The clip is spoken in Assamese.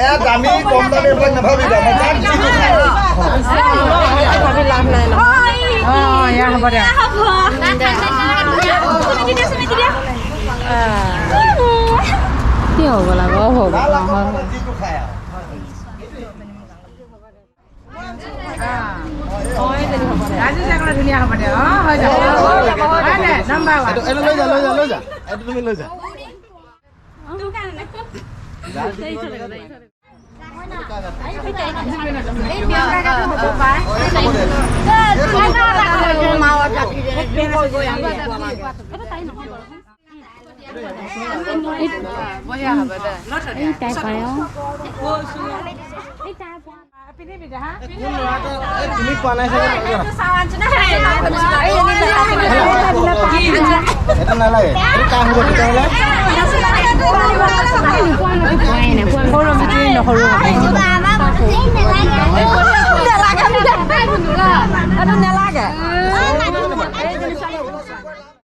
এ দামী কম দামী এইবিলাক নাভাবিবা, মই যাক যিটো খাই। ভাবি লাভ নাই নহয়। অঁ, এয়া হ'ব দে। চুমিটি দিয়া, চুমিটি দিয়া। কি হ'ব লাগে হ'ব। ভাল আকৌ মানে যিটো খাই আৰু। ৰাজু জাগৰ ধুনীয়া হ'ব দে। অঁ, হৈ যাব, হয় দে, নাম্বাৰ ওৱান। এইটো এইটো লৈ যা, লৈ যা, লৈ যা, এইটো তুমি লৈ যা। তোৰ কাৰণে। হ'ব পাই। হ'ব দে। বঢ়িয়া হ'ব দে। এই তাই পাৰে। পিন্ধিবি দে হা। কোন ল'ৰাটো? এই তুমি পোৱা নাই চাগে। এইটো নালাগে, এইটো কাৰ হ'ব তেতিয়াহ'লে? সৰু মিটিং সৰু হ'ব। নালাগে।